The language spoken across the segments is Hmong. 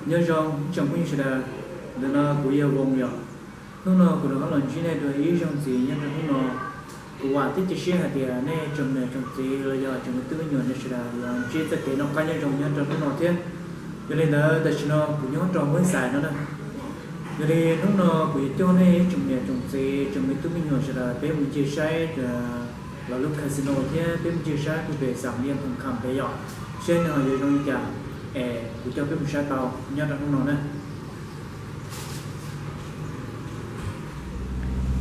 Nyob zoo tsoom phooj ywg sawv daws, ntawm no kuv yog Voos yom. Hnub no kuv rov qab los ntsib nej dua ib zaug ntxiv nyob rau hnub no. Kuv vam thiab cia siab hais tias nej tsoom niam tsoom txiv los yog tsoom me tub me nyuam nej sawv daws yuav ntsib txoj kev noj qab nyob zoo nyob rau hnub no thiab. Yog li ntawd tam sim no kuv nyob rau Huab Xais no na. Yog li hnub no kuv yuav coj nej tsoom niam tsoom txiv tsoom me tub me nyuam sawv daws peb mus ncig saib lawv lub casino thiab peb mus ncig saib puag pem Xam Liaj Thoos Kham pem yom, seb nws ho yuav zoo li cas es kuv coj peb mus saib tau nyob rau hnub no na.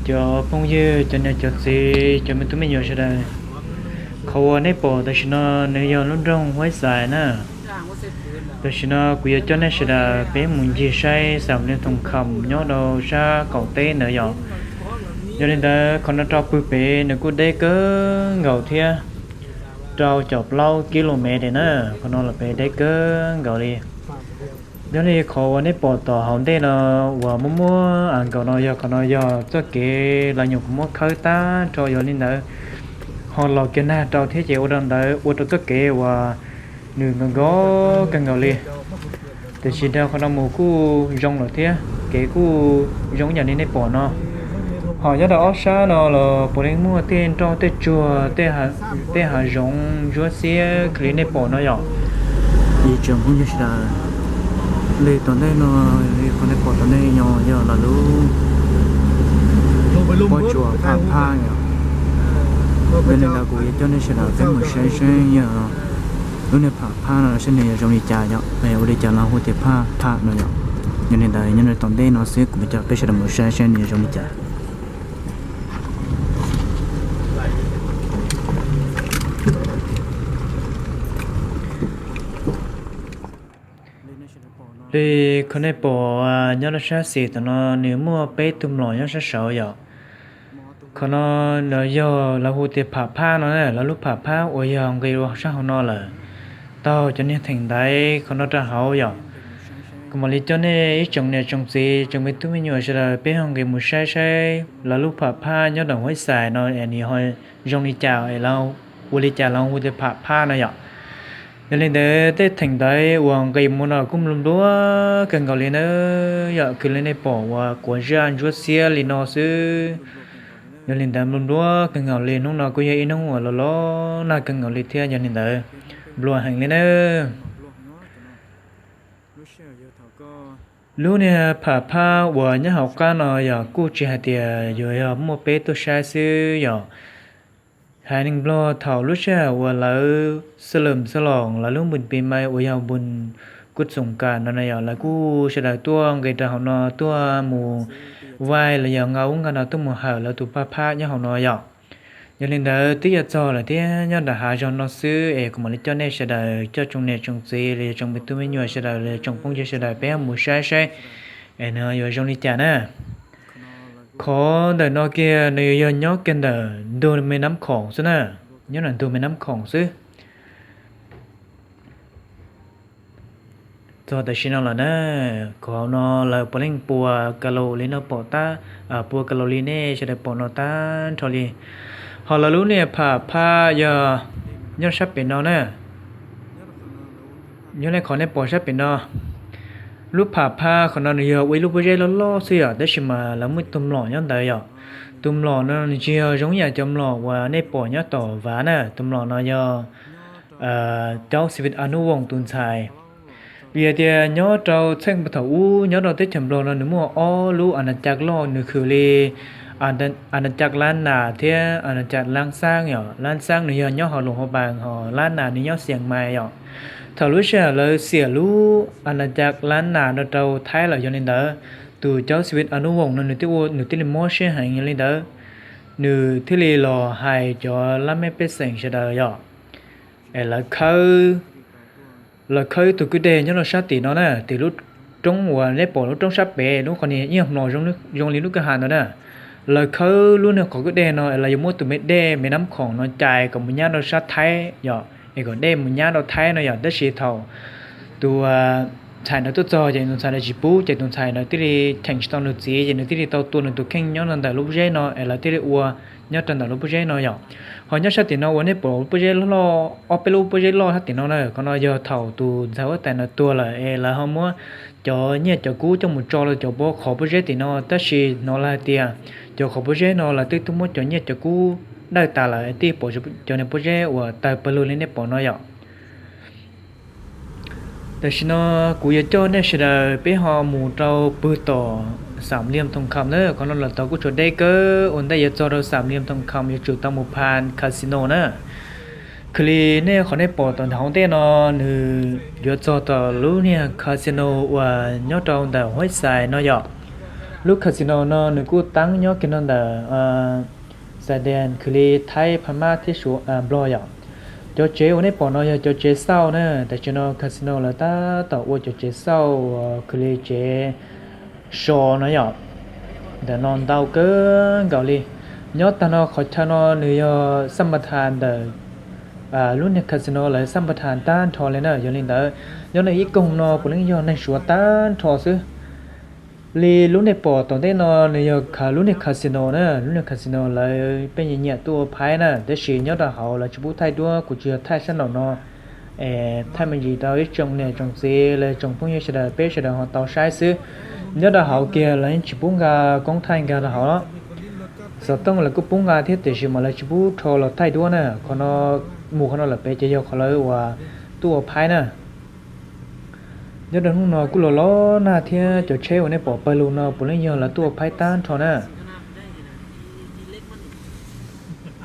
Cov phooj ywg, cov niam cov txiv, cov me tub me nyuam sawv daws, qhov uas nej pom tam sim no nws yog lub nroog Huab Xais na. Tam sim no kuv yuav coj nej sawv daws peb mus ncig saib Xam Liaj Thoos Kham nyob rau sab qaum teb ntawd yom. Yog li ntawd qhov no rau pug pem nws kuj deb kawg nkaus thiab, rau caum plaub kis lus mev na, qhov no los pem deb kawg nkaus li. Yog li qhov uas nej pom tom hauv ntej no uas muaj muaj av nkaus no yog qhov no yog txoj kev lawv nyuam qhuav muab khawb tag nrho, yog li ntawd ho los kiag nag rau thiab ces ua rau ntawd ua rau txoj kev uas nws nkaus nkaus kawg nkaus li. Tiam sis dhau qhov no mus kuj zoo lawm thiab, kev kuj zoo ib yam li nej pom no. Ho nyob rau ob sab no los puav leej muaj tej nroj tej tsuag, tej hav zoov ntsuab xiab kawg li nej pom no yom. Ib tsoom phooj ywg sawv daws, li tom ntej no, li qhov nej pom tom ntej no yog lawv lub pob tsuas phaj phaj yom. Yog li ntawd kuv yuav coj nej sawv daws peb mus saib seb yog lub niag phaj phaj no seb nws yuav zoo li cas yom, ua li cas lawv hu tias phaj phaj no yom. Yog li ntawd nyob rau tom ntej no xwb kuv mam coj peb sawv daws mus saib seb nws yuav zoo li cas. Li qhov nej pom nyob rau sab xis tom no nws muaj peb tug mlom nyob sab saud yom. Qhov no lawv yog lawv hu tias pham phab no na, lawv lub pham phab uas yog nqis rau sab hauv no lawm. Taug cov niag theem ntaiv qhov no rau hauv yom. Kuv mam li coj nej ib tsoom niam tsoom txiv tsoom me tub me nyuam sawv daws peb ho nqis mus saib saib lawv lub pham phab nyob rau Huab Xais no es nws ho zoo li cas es lawv ua li cas lawv hu tias pham phab no yom. Yog li ntawd tej theem ntaiv uas nqis mus no kuj nplua nplua kawg nkaus li na yom, kws li nej pom uas quav zaj ntsuab xiab li no xwb. Yog li ntawd nplua nplua kawg nkaus li, hnub no kuj yog ib hnub uas los los nag kawg nkaus li thiab, yog li ntawd nplua heev li na. Lub niag pham phab uas nyob hauv qab no yog kuj tsis hais tias yuav yog muaj peb tuaj saib xwb yom. Haiv neeg Nplog thaum lub sij hawm uas lawv xab lwm xab loos lawv lub npun pis mais uas yog npun kuj txoom kam no na yom, lawv kuj sawv daws tuaj nqis rau hauv no tuaj mus vaij los yog nqa ub nqa no tuaj mus hawm lawv tus phab phab nyob hauv no yom. Yog li ntawd twb yuav txog lawm thiab, nyob nram hav zoov no xwb es kuv mam li coj nej sawv daws coj tsoom niam tsoom txiv los yog tsoom me tub me nyuam sawv daws los yog tsoom phooj ywg sawv daws peb mus saib saib es nws yuav zoo li cas na. Qhov ntawm no kiag nws yog nyob kiag ntawm ntug Me Nab Khoom xwb na, nyob ntawm ntug Me Nab Khoom xwb. Txog tam sim no lawm na, qhov no lawv puav leej pua ka lus li no pom tab, pua ka lus li nej sawv daws pom no tag nrho li. Ho lawv lub niag pham phab yog nyob sab pem no na. Nyob li qhov nej pom sab pem no, lub pham phab qhov no nws yog ua ib lub pob zeb loj loj xwb yom, tab sis mas lawv muaj ib tug mlom nyob ntawd yom. Tus mlom no nws tsis yog zoo ib yam cov mlom uas nej pom nyob tom vav na, tus mlom no yog Caub Xis Vis Anub Voos tus ntxhais. Vim hais tias nyob rau txheej thaum ub nyob rau teb chaws Nplog no nws muaj ob lub as nas cag loj, nws khwv li as nas cag Lab Nas thiab as nas cag Lab Xaab yom. Lab Xaab nws yog nyob hauv Luam Phas Npas, ho Lab Nas nws nyob Xias Mais yom. Thaum lub sij hawm lawv xiam lub as nas cag Lab Nas no rau Thaib lawm, yog li ntawd tus Caub Xis Vis Anub Voos no nws thiaj li mob siab heev, yog li ntawd nws thiaj li los hais cov laj mej pej xeem sawv daws yom, es lawv khawb ib tug kwj deg nyob rau sab tim no na, tim lub roob uas nej pom lub roob sab pem lub qhov niag ib hmlos zoo li lub kwj ha ntawd na. Lawv khawb lub niag qhov kwj deg no es lawv yuav muab tus me dej Me Nab Khoom no cais kom mus nyab rau sab Thaib yom, es kom dej mus nyab rau Thaib no yom. Tab sis thaum tus ntxhais ntawd tuaj txog ces tus ntxhais ntawd tsis pub ces tus ntxhais ntawd thiaj li cheem tsis tau nws txiv ces nws thiaj li tau tua nws tus kheej nyob rau ntawm lub pob zeb no es lawv thiaj li ua nyob rau ntawm lub pob zeb no yom. Ho nyob sab tim no uas nej pom pob zeb loj, ob peb lub pob zeb loj sab tim no na, qhov no yog thaum tus ntxhais huab tais no tuag lawm es lawv ho muab cov nyiaj cov kub coj mus tso rau cov pob, qhov pob zeb tim no, tab sis hnov lawv hais tias cov qhov pob zeb no lawv twb tuaj muab cov nyiaj cov kub dawj tas lawm thiaj pom cov niag pob zeb uas tawg pawg lug li nej pom no yom. Tam sim no kuv yuav coj nej sawv daws peb ho mus rau pem tom Xam Liam Thoos Kham na, qhov no los tod kuj tshua deb kawg, ua ntej yuav txog rau Xam Liam Thoos Kham yuav tsum tau mus Phan Casino na. Khwv li nej qhov nej pom tom hauv ntej no, nws yuav txog tom lub niag casino uas nyob rau ntawm Huaib Xais no yom. Lub casino no nws kuj teeb nyob kiag rau ntawm Xais Dees, khwv li Thaib, Phab Mab thiab Suav, Nplog yom. Cov tsev uas nej pom no yog cov tsev xauj na, tam sim no casino lawv tab tom ua cov tsev xauj uas khwv li tsev so no yom. Ntawm no ntau kawg nkaus li. Nyob tag no qhov chaw no nws yog xab npa thas ntawm lub niag casino lawv xab npa thas tag nrho li na. Yog li ntawd, nyob nej ib koog no puav leej yog neeg Suav tag nrho xwb. Li lub nej pom tom ntej no nws yog lub niag casino na, lub niag casino lawv pheej nyiam nyiam tuaj ua phaib na, tab sis nyob rau hauv lawv tsis pub thaij duab, kuv tsuas yog thaij sab nraum no es thaij me ntsis rau ib tsoom niam tsoom txiv los tsoom phooj ywg sawv daws peb sawv daws ho tau saib xwb. Nyob rau hauv kiag lawv yeej tsis pub nqa koob thaij nqa rau hauv. Xov tooj lawv kuj pub nqa thiab tiam sis mas lawv tsis pub rho los thaij duab na. Qhov no, mus qhov no lawm pem ces yog qhov lawv uas tuaj ua phaib na. Nyob rau hnub no kuj los los nag thiab cov tsheb uas nej pom pawg lug no puav leej yog lawv tuaj ua phaib tag nrho na.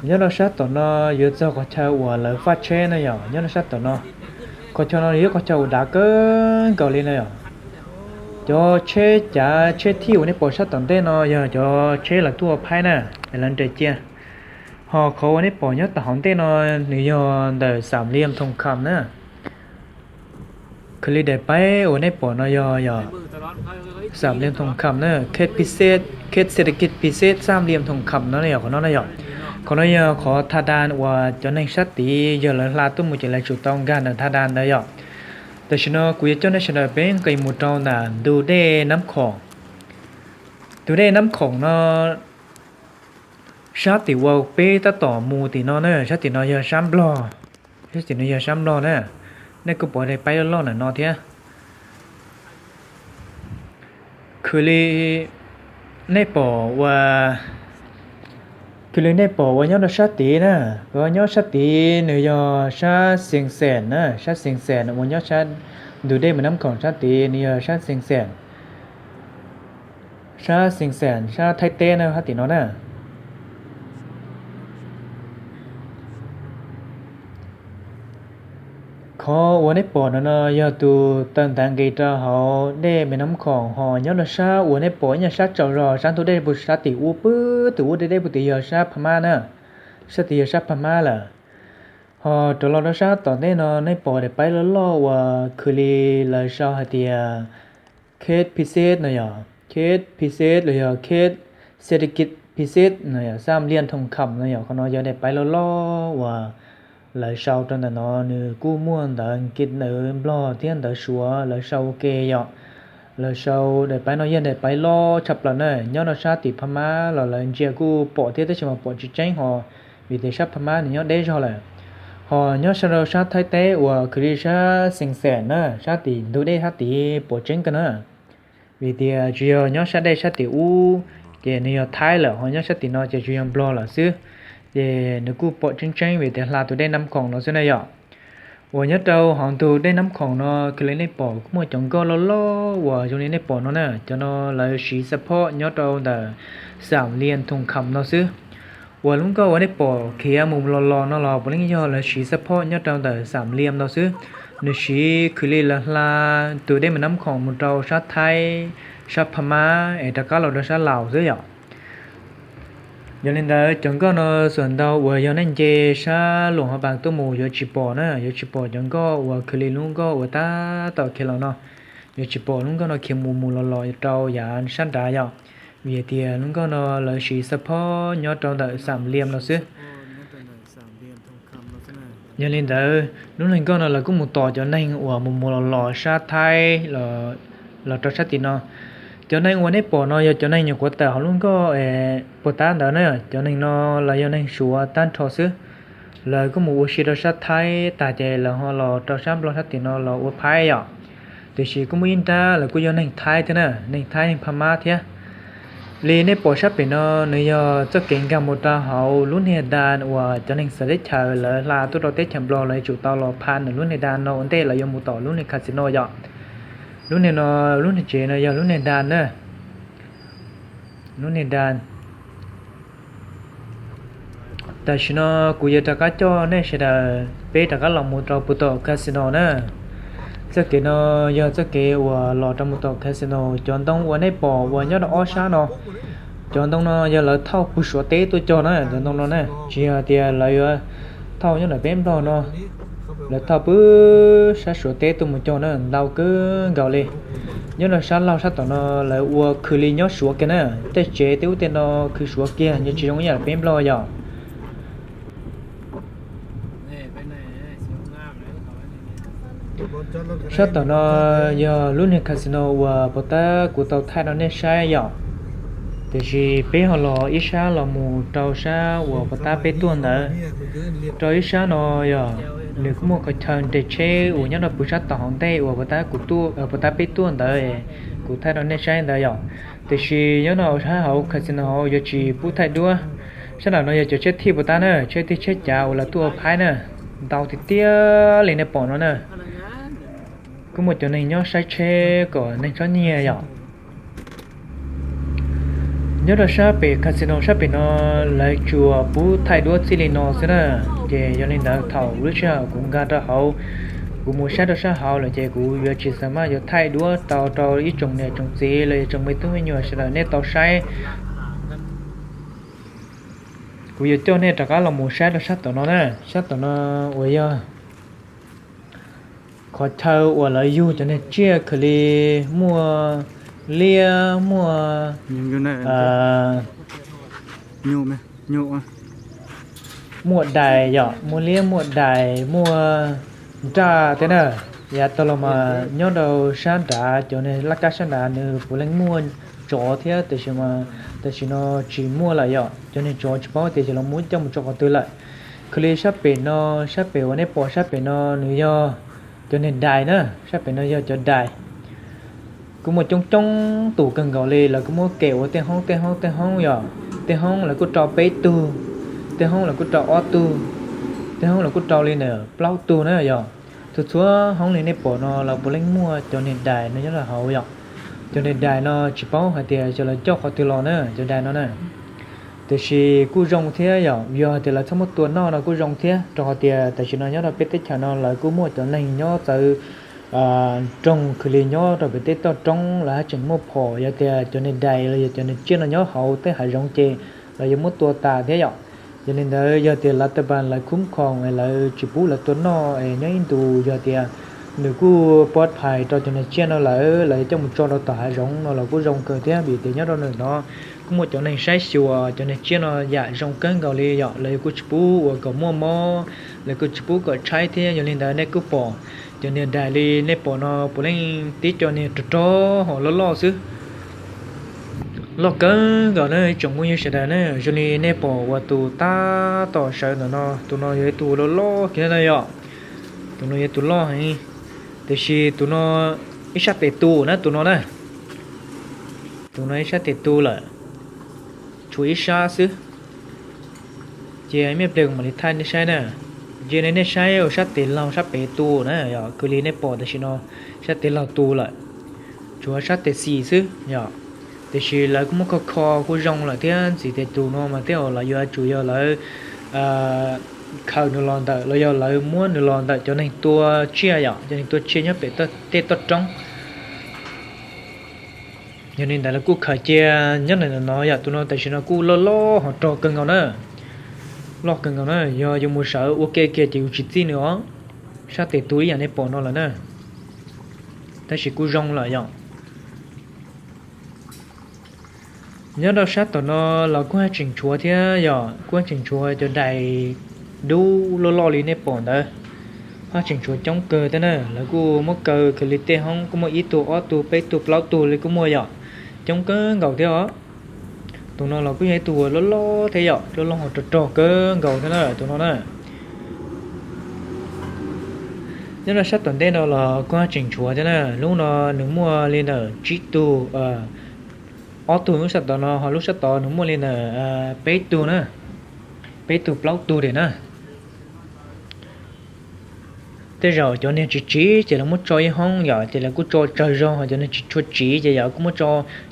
Nyob rau sab tom no yuav txog qhov chaw uas lawv faj tsheb na yom, nyob rau sab tom no. Qhov chaw no yog qhov chaw uas dav kawg nkaus li na yom. Cov tsheb cav tsheb thij uas nej pom sab tom ntej no yog cov tsheb lawv tuaj ua phaib na, es lawv nres cia. Ho qhov uas nej pom nyob tom hauv ntej no nws yog ntawm Xam Liam Thoos Kham na. Khwv li daim paib uas nej pom no yog, yog Xam Liam Thoos Kham na, Khet Phi Xet, Khet Xet Kit Phi Xet Xam Liam Thoos Kham no yog qhov no na yom. Qhov no yog qhov tha das uas cov neeg sab tid yog lawv hla tuaj mus ces lawv tsum tau nkag ntawm tha das ntawd yom. Tam sim no kuv yuav coj nej sawv daws peb nqis mus rau ntawm ntug dej Nab Khoom. Tus dej Nab Khoom no sab tim uas peb tab tom mus tim no na, sab tim no yog sab Nplog, sab tim no yog sab Nplog na. Nej kuj pom daim paib loj loj ntawm no thiab. Khwv li nej pom ua, khwv li nej pom uas nyob rau sab tid na, uas nyob sab tid nws yog sab Xees Xees na, sab Xees Xees uas nyob sab ntug dej mus Nab Khoom sab tid nws yog sab Xees Xees. Sab Xees Xees sab Thaib teb na, sab tim no na. Qhov uas nej pom no no yog tus taw ntaiv nqis rau hauv dej me Nab Khoom, ho nyob rau sab uas nej pom ib nyuag sab tsaus zog sab ntug dej puag sab tim ub, pw tim ub deb deb puag tim yog sab Phab Mab na, sab tim yog sab Phab Mab lawm. Ho rov los rau sab tom ntej no nej pom daim paib loj loj uas khwv li lawv sau hais tias Khet Phi Xet no yog, Khet Phi Xet los yog Khet Xet Kit Phi Xet no yog, Xam Liam Thoos Kham no yog, qhov no yog daim paib loj loj uas lawv sau rau ntawm no, nws kuj muaj ntawv Kiv, ntawv Nplog thiab ntawv Suav lawv sau ua ke yom. Lawv sau daim paib no yog daim paib loj tshaj plaws na, nyob rau sab tim Phab Mab los lawv ntsia kuj pom thiab tab sis mas pom tsis tseeb ho, vim tias sab Phab Mab nws nyob deb zog lawm. Ho nyob sab rau sab Thaib teb uas khwv li sab Xees Xees na, sab tim ntug dej sab tid pom tseeb kawg na. Vim tias tsuas yog nyob sab dej sab tim ub ces nws yog Thaib lawm, ho nyob sab tim no ces tsuas yog Nplog lawm xwb. Ces nws kuj pom tseeb tseeb vim tias hla tus dej Nab Khoom no xwb na yom. Uas nyob rau hauv ntug dej Nab Khoom no khwv li nej pom kuj muaj cov nkoj loj loj uas zoo li nej pom no na, cov no lawv siv xab phob nyob rau ntawm Xam Liam Thoos Kham no xwb. Uas lub nkoj uas nej pom khiav mus los los no los puav leej yog lawv siv xab phob nyob rau ntawm Xam Liam no xwb. Nws siv khwv li lawv hla tus dej me Nab Khoom mus rau sab Thaib, sab Phab Mab es rov qab los rau sab Laus xwb yom. Yog li ntawd cov nkoj no xuam ntau uas yog nej nce sab Luam Hauv Pas tuaj mus yuav tsis pom na, yuav tsis pom cov nkoj uas khwv li lub nkoj uas tab tom khiav los no. Yuav tsis pom lub nkoj no khiav mus mus los los rau yav sab nrad yom, vim hais tias lub nkoj no lawv siv xab phob nyob rau ntawm Xam Liam no xwb. Yog li ntawd lub neeg nkoj no lawv kuj mus tos cov neeg uas mus mus los los sab Thaib los rau sab tim no. Cov neeg uas nej pom no yog cov neeg nyuam qhuav tawm hauv lub nkoj puag ta ntawd na. Cov neeg no lawv yog neeg Suav tag nrho xwb. Lawv kuj mus ua si rau sab Thaib tag ces lawv ho los rau sab Nplog sab tim no los ua phaib yom. Tiam sis kuj muaj ib nrab lawv kuj yog neeg Thaib thiab na, neeg Thaib neeg Phab Mab thiab. Li nej pom sab pem no nws yog txoj kev nkag mus rau hauv lub niag da uas cov neeg txawv teb chaws lawv hla tuaj rau teb chaws Nplog lawv yuav tsum tau los pha nws lub niag da no ua ntej lawv yuav mus tom lub niag casino yom. Lub niag no, lub niag tsev no yog lub niag da na, lub niag da. Tam sim no kuv yuav rov qab coj nej sawv daws peb rov qab los mus rau puag tom casino na. Txoj kev no yog txoj kev uas los rau mus tom casino. Cov ntoo uas nej pom uas nyob rau ob sab no, cov ntoo no yog lawv thauj puag Suav teb tuaj cog na, cov ntoo no na. Tsis yog tias lawv yuav thauj nyob ntawm peb Nplog no, lawv thauj puag sab Suav teb tuaj mus cog na, ntau kawg nkaus li. Nyob rau sab laug sab tom no lawv ua khwv li nyob Suav kiag na, tej tsev tej ub tej no khwv Suav kiag, nws tsis zoo ib yam peb Nplog yom. Sab tom no yog lub niag casino uas puag ta kuv tau thaij rau nej saib yom. Tiam sis peb ho los ib sab los mus rau sab uas puag ta peb tuaj ntawd. Rau ib sab no yog nws kuj muaj qhov chaw nres tsheb uas nyob rau puag sab tom hauv ntej uas puag ta kuv tuaj, puag ta peb tuaj ntawd, kuv thaij rau nej saib ntawd yom. Tiam sis nyob no sab hauv casino hauv yuav tsis pub thaij duab. Sab nram no yog cov tsheb thij puag ta na, tsheb thij tsheb cav uas lawv tuaj ua phaib na, ntau tiag tiag li nej pom no na. Kuj muaj cov neeg nyob saib tsheb kom neeg txhob nyiag yom. Nyob rau sab pem casino sab pem no lawv tsuas pub thaij duab txij li no xwb na. Ces yog li ntawd thaum lub sij hawm kuv nkag rau hauv, kuv mus saib rau sab hauv lawm ces kuv yuav tsis xav maj yuav thaij duab tau rau ib tsoom niam tsoom txiv los yog tsoom me tub me nyuam sawv daws nej tau saib. Kuv yuav coj nej rov qab los mus saib rau sab tom no na, sab tom no uas yog qhov chaw uas lawv yug cov niag tsiaj khaws li muaj liab muaj, muaj dais yom, muaj liab muaj dais muaj nraj thiab na. Yav tag los mas nyob rau sab nrad cov niag laj kab sab nrad nws puav leej muaj tsov thiab, tiam sis mas tam sim no tsis muaj lawm yom, cov niag tsov tsis paub tias xyov lawv muab coj mus tso qhov twg lawm. Khaws li sab pem no, sab pem uas nej pom sab pem no nws yog cov niag dais na, sab pem no yog cov dais. Kuj muaj coob coob tus kawg nkaus li, lawv kuj muab kem ua tej hoob tej hoob tej hoob yom. Tej hoob lawv kuj rau peb tug, tej hoob lawv kuj rau ob tug, tej hoob lawv kuj rau li ntawm plaub tug na yom. Txhua txhua hoob li nej pom no lawv puav leej muaj cov niag dais no nyob rau hauv yom. Cov niag dais no tsis paub hais tias xyov lawv coj qhov twg los na, cov dais no na. Tiam sis kuj zoo thiab yom, yog hais tias lawv txhob muab tua noj no kuj zoo thiab, rau qhov tias tam sim no nyob rau peb teb chaws no lawv kuj muaj cov neeg nyob txawv nroog khwv li nyob rau pem tej toj roob, lawv haj tseem muaj phom, yog tias cov niag dais los yog cov niag tsiaj no nyob hauv tej hav zoov ces lawv yuav muab tua tas thiab yom. Yog li ntawd yog tias lawv tab pas lawv khub khoom es lawv tsis pub lawv tua noj es nyob ib ntus yog tias nws kuj pov phais rau cov niag tsiaj no lawm, lawv yuav coj mus tso rau tom hav zoov no los kuj zoo kawg thiab, vim tias nyob rau ntawm no kuj muaj cov neeg saib xyuas cov niag tsiaj no yam zoo kawg nkaus li yom, lawv kuj tsis pub ua kom muaj mob, lawv kuj tsis pub kom tshaib thiab. Yog li ntawd nej kuj pom cov niag dais li nej pom no puav leej tib co niag rog rog ho loj loj xwb. Loj kawg nkaus na ib tsoom phooj ywg sawv daws na, zoo li nej pom uas tus tab tom sawv ntawm no, tus no yog ib tug loj loj kiag na yom. Tus no yog tus loj heev, tiam sis tus no ib sab tes tu na, tus no na. Tus no ib sab tes tu lawm, tshuav ib sab xwb. Cia me pliag kuv mam li thaij nej saib na. Cia nej saib ua sab tes laug sab pem tu na yom, kws li nej pom tam sim no sab tes laug tu lawm, tshuav sab tes xis xwb yom. Tiam sis lawv kuj muab kho kho kuj zoo lawm thiab, ntxim tias tus no mas tej zaum lawv yuav tsum yog lawv khaws nws los ntawm los yog lawv muab nws los ntawm cov neeg tua tsiaj yom, cov neeg tua tsiaj nyob pem tej toj roob. Yog li ntawd lawv kuj khaws cia nyob ntawm no yom. Tus no tam sim no kuj loj loj ho rog kawg nkaus na, loj kawg nkaus na. Yog yus mus sawv ua ke kiag ces yus tsis txij nws os. Sab tes tu ib yam nej pom no lawm na, tab sis kuj zoo lawm yom. Nyob rau sab tom no los kuj haj tseem tshuav thiab yom, kuj haj tseem tshuav cov dais dub loj loj li nej pom ntawd. Haj tseem tshuav coob kawg thiab na, lawv kuj muab kaw kiag li tej hoob kuj muaj ib tug ob tug peb tug plaub tug li kuj muaj yom. Coob kawg nkaus thiab os. Tus no los kuj yog ib tug uas loj loj thiab yom, loj loj ho rog rog kawg nkaus thiab na tus no na. Nyob rau sab tom ntej no los kuj haj tseem tshuav thiab na, lub no nws muaj li ntawm tsib tug, ob tug lub sab tom no, ho lub sab tod nws muaj li ntawm peb tug na, peb tug plaub tug tiam na. Tej zaum cov niag tsiv tsiv ces lawv muab tso ib hoob yom, ces lawv kuj tso tsawg zog, ho cov niag tsis tshua tsiv ces yom kuj muab tso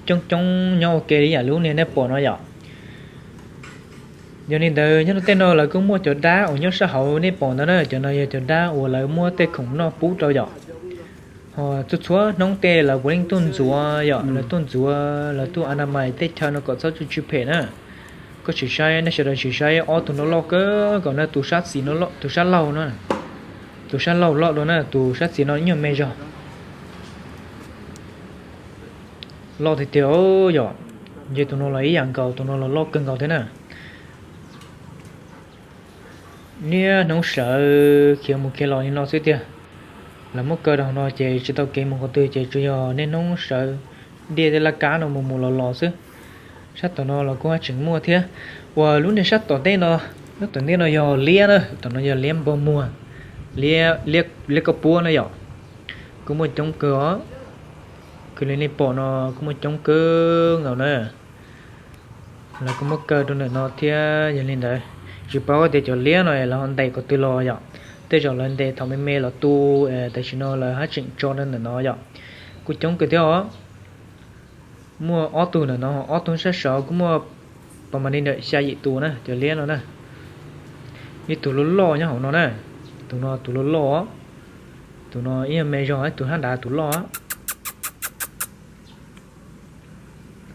coob coob nyob ua ke li yam lub niag nej pom no yom. Yog li ntawd nyob rau tej no lawv kuj muaj cov dab uas nyob sab hauv nej pom ntawd na, cov no yog cov dab uas lawv muab tej khoom noj pub rau yom. Ho txhua txhua hnub tej lawv puav leej tuaj ntxuav yom, lawv tuaj ntxuav, lawv tuaj a na mais tej chaw no kom txhob txwj tsis phem na. Koj sim saib, nej sawv daws sim saib ob tug no loj kawg nkaus na, tus sab xis no, tus sab laug no, tus sab laug loj dua na, tus sab xis no ib nyuag me zog. Loj tiag tiag yom, nce tus no los ib yam nkaus, tus no los loj kawg nkaus thiab na. Niaj hnub sawv khiav mus khiav los li no xwb tiag. Lawv muab kaw rau hauv no ces tsis tau kev mus qhov twg ces tsuas yog niaj hnub sawv diaj tej laj kab no mus mus los los xwb. Sab tom no los kuj haj tseem muaj thiab. Uas lub niag sab tom ntej no, sab tom ntej no yog liab na, tom no yog liab npog muag, liab koj puab na yom. Kuj muaj coob kawg os. Kuj li nej pom no kuj muaj coob kawg nkaus na. Lawv kuj muab kaw rau ntawm no thiab. Yog li ntawd, tsis paub tias cov liab no lawv ho ntes qhov twg los yom. Tej zaum lawv ntes thaum me me los tu, tam sim no lawv haj tseem tso rau ntawm no yom. Kuj coob kawg thiab os. Muaj ob tug ntawm no, ob tug sab saud kuj muaj pas mas li ntawm xya yim tus na, cov liab no na. Ib tug loj loj nyob hauv no na, tus no tus loj loj, tus no ib me zog tus sab nrad tus loj.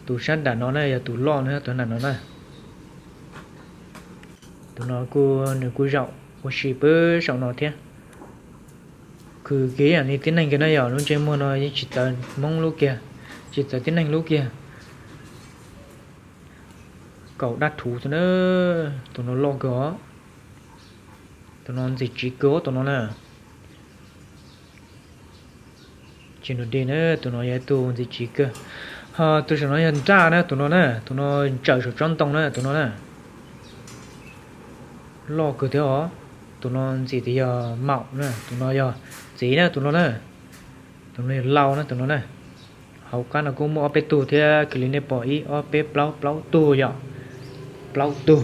Tus sab nram no na yog tus loj na, tus nram no na. Tus no kuj nws kuj zaum ua si pw saum no thiab. Khwv kiag ib yam li tib neeg kiag na yom, lub ntsej muag no yeej tsis txawv Hmoob lub kiag, tsis txawv tib neeg lub kiag. Kaum dab thuv xwb na. Tus no loj kawg os. Tus no ntxim tsiv kawg tus no na. Tsis nus dig na, tus no yog ib tug ntxim tsiv kawg. Ho tus saum no yog nraj na, tus no na, tus no ntsawm saum tsob ntoo na, tus no na. Loj kawg thiab os. Tus no ntxim tias yog maum na, tus no yog txiv na, tus no na. Tus no yog lau na, tus no na. Hauv qab no kuj muaj ob peb tug thiab, kiag li nej pom ib ob peb plaub, plaub tug yom. Plaub tug.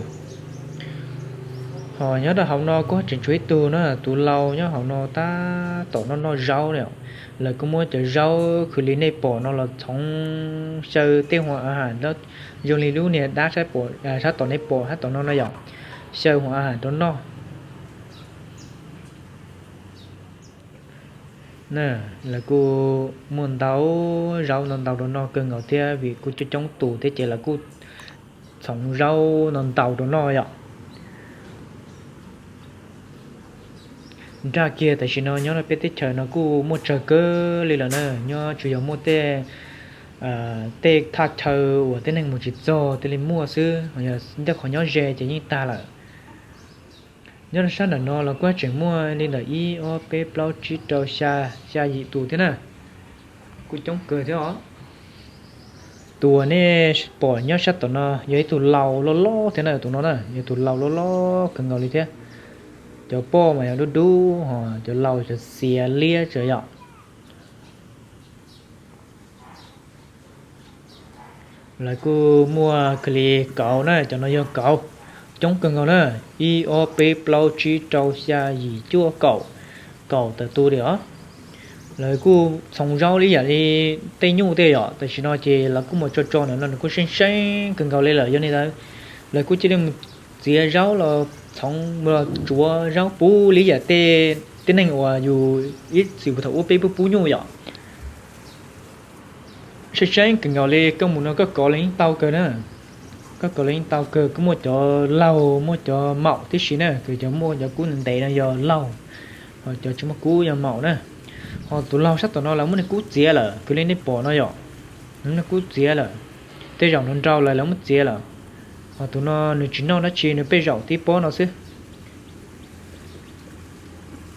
Ho nyob rau hauv no kuj tseem tshuav ib tug na, tus lau nyob hauv no tab tom noj noj zaub na. Lawv kuj muab cov zaub kiag li nej pom no los txhoov xyaw tej hua a has, zoo li lub niag dab sab tom nej pom sab tom no no yom, xyaw hua a has rau noj. Lawv kuj muaj ntau zaub ntau ntau rau noj kawg nkaus thiab, vim kuj coob coob tus thiab ces lawv kuj txhoov zaub ntau ntau rau noj yom. Nraj kiag tam sim no nyob rau peb teb chaws no kuj muaj tsawg kawg li lawm na, nyob tsuas yog muaj tej, tej thaj chaw uas tib neeg mus tsis txog thiaj li muaj xwb, yog ncaj qhov nyob ze ces yeej tag lawm. Nyob rau sab nram no los kuj tseem muaj li ntawm ib ob peb plaub tsib rau xya, xya yim tus thiab na. Kuj coob kawg thiab os. Tus uas nej pom nyob sab tom no yog ib tug lau loj loj thiab na, tus no na yog tus lau loj loj kawg nkaus li thiab. Cov poj mas yog dub dub, ho cov lau cov xiav liab tsawv yom. Lawv kuj muaj kiag li kauv na, cov no yog kauv coob kawg nkaus na, ib ob peb plaub tsib rau xya yim cuaj kaum, kaum tawm tus li os. Lawv kuj txhoov zaub li yam li tej nyuj tej yom, tam sim no ces lawv kuj mus tso tso ntawm no nws kuj seeb seeb kawg nkaus li lawm, yog li ntawd lawv kuj cia li mus txiav zaub los txhoov los tsuav zaub pub li yam tej tib neeg uas yus ib txwm thaum ub peb pub pub nyuj yom. Seeb seeb kawg nkaus li, koj mus no koj kov los yeej tau kawg na. Koj kov los yeej tau kawg, kuj muaj cov laug muaj cov maum tib si na, kws cov muaj cov kub ntev no yog laug, ho cov tsis muaj kub yog maum na. Ho tus laug sab tom no lawv muab nws kub txiav lawm, kws li nej pom no yom, nws muab nws kub txiav lawm. Tej zaum nws nrau lawm lawv muab txiav lawm. Ho tus no nws tsis noj dab tsi, nws pheej zaum tib pob no xwb.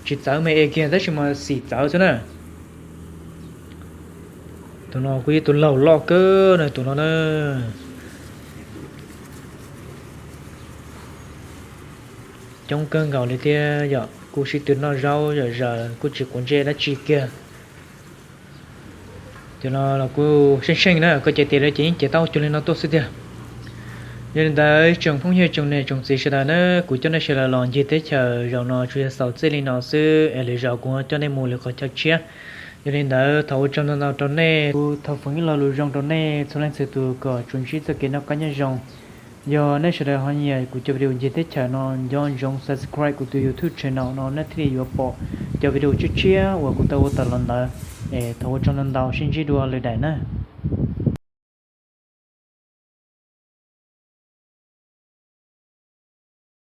Tsis txawv me es kiag tab sis mas xim txawv xwb na. Tus no kuj yog tus laug loj kawg na, tus no na. Coob kawg nkaus li thiab yom, kuj sib tw noj zaub zom zaws, kuj tsis quav ntsej dab tsi kiag. Cov no los kuj seej seej na, koj cev tes lawm ces yeej cev tau cuag li no tuaj xwb tiag. Yog li ntawd tsoom phooj ywg tsoom niam tsoom txiv sawv daws na, kuv coj nej sawv daws los ncig teb chaws zaum no tsuas yog xaus txij li no xwb es lwm zaus kuv coj nej mus lwm qhov chaw tshiab. Yog li ntawd thov ua tsaug ntau ntau rau nej, kuv thov foom ib lo lus zoo rau nej txhua leej txhua tus kom tsuas ntsib txoj kev noj qab nyob zoo. Yog nej sawv daws ho nyiam kuv cov video ncig teb chaws no, nco ntsoov subscribe kuv tus YouTube channel no nej thiaj li yuav pom cov video tshiab tshiab uas kuv tau ua tawm los ntawd. Es thov ua tsaug ntau ntau, sib ntsib dua lwm daim na.